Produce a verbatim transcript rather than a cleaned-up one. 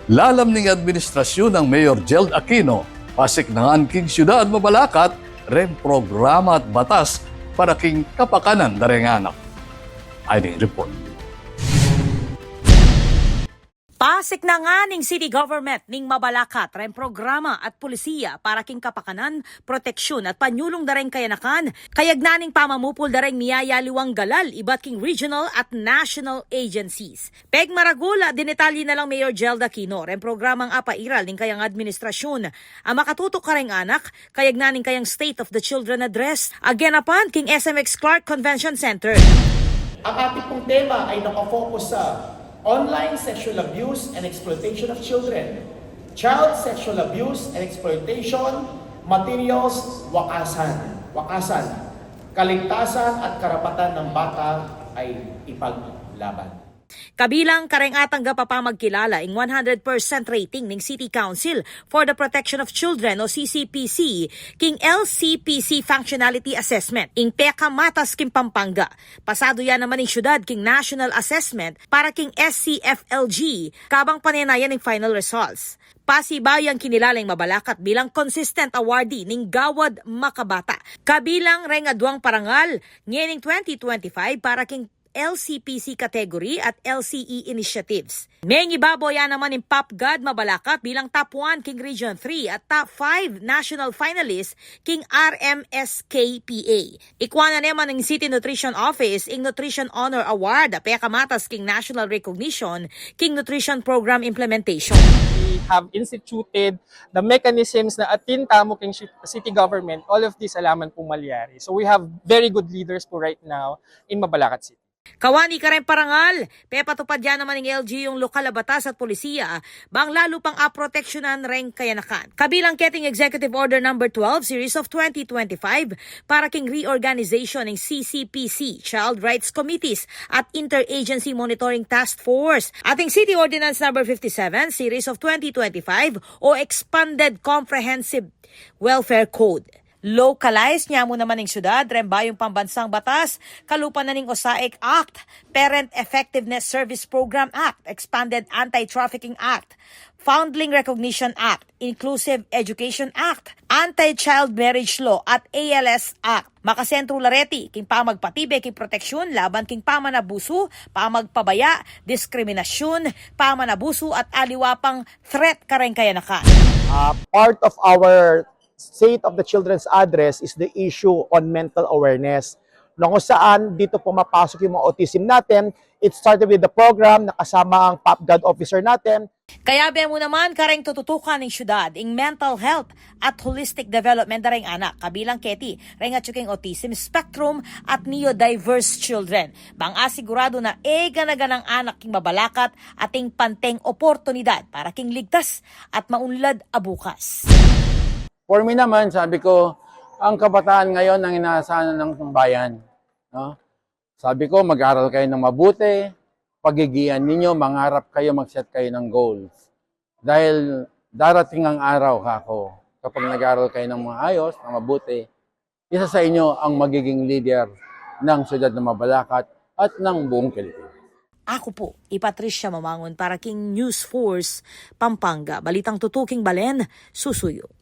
Lalam ning administrasyun nang Mayor Jeld Aquino, pasiknangan king Syudad Mabalacat reng programa at batas para king kapakanan da reng anak. Ayan ing report. Pasiknangan ning city government ning Mabalacat reng programa at polisiya para king kapakanan, proteksyun at panyulung da reng kayanakan, kayagnan ning pamamupul da reng miyayaliwang galal ibat king regional at national agencies. Peg maragul a dinetalye na lang Mayor Jeld Aquino reng programang apairal ning kayang administrasyun a makatutuk kareng anak, kayagnan ning kayang State of the Children Address a genapan king S M X Clark Convention Center. Ang ating pong tema ay nakafocus sa online sexual abuse and exploitation of children, child sexual abuse and exploitation, materials, wakasan, wakasan, kaligtasan at karapatan ng bata ay ipaglaban. Kabilang kareng atanggap a pamagkilala ing one hundred percent rating ning City Council for the Protection of Children o C C P C king L C P C Functionality Assessment, ing pekamatas king Pampanga. Pasado ya naman ing syudad king national assessment para king S C F L G, kabang panenaya ning final results. Pasibayu yang kinilala ing Mabalacat bilang consistent awardee ning Gawad Makabata. Kabilang reng aduang parangal ngening twenty twenty-five para king L C P C category at L C E initiatives. Mengibabaw ya naman ing Pop God Mabalacat bilang top one king Region three at top five national finalist king R M S K P A. Ikwa na naman ning City Nutrition Office ing Nutrition Honor Award a pekamatas king national recognition king nutrition program implementation. We have instituted the mechanisms na atin tamu king ci- city government. All of this ala man pung malyari. So we have very good leaders po right now in Mabalacat City. Kawani kareng parangal, pepatupad ya naman ning L G U ing lokal a batas at polisiya bang lalu pang aproteksyonan reng kayanakan. Kabilang keting Executive Order number twelve, series of twenty twenty-five, para king reorganization ning C C P C, Child Rights Committees, at Interagency Monitoring Task Force, at ing City Ordinance number fifty-seven, series of twenty twenty-five, o Expanded Comprehensive Welfare Code. Localize nya mu naman ing syudad reng bayung pambansang batas, kalupa na ning OSAIC Act, Parent Effectiveness Service Program Act, Expanded Anti-Trafficking Act, Foundling Recognition Act, Inclusive Education Act, Anti-Child Marriage Law at A L S Act. Makasentru la reti king pamagpatibe king proteksyon laban king pamanabusu, pamagpabaya, diskriminasyun, pamanabusu at aliwa pang threat kareng kayanakan. Uh, part of our State of the Children's Address is the issue on mental awareness. Nung saan dito pumapasok yung mga autism natin, it started with the program na kasama ang Pop God officer natin. Kayabe mu naman kareng tututukan ning syudad ing mental health at holistic development da reng anak, kabilang keti reng atyu king autism spectrum at neurodiverse children. Bang asigurado na e gana-ganang anak king Mabalacat ating panteng oportunidad para king ligtas at maunlad a bukas. For me naman, sabi ko, ang kabataan ngayon ang inaasahan ng bayan. No? Sabi ko, mag-aral kayo ng mabuti, pagigian ninyo, mangarap kayo, mag-set kayo ng goals. Dahil darating ang araw, kako, kapag nag-aral kayo ng maayos, ng mabuti, isa sa inyo ang magiging leader ng siyudad ng Mabalacat at ng buong Pilipinas. Ako po, i Patricia Mamangon para king News Force Pampanga. Balitang tutuking balen, susuyo.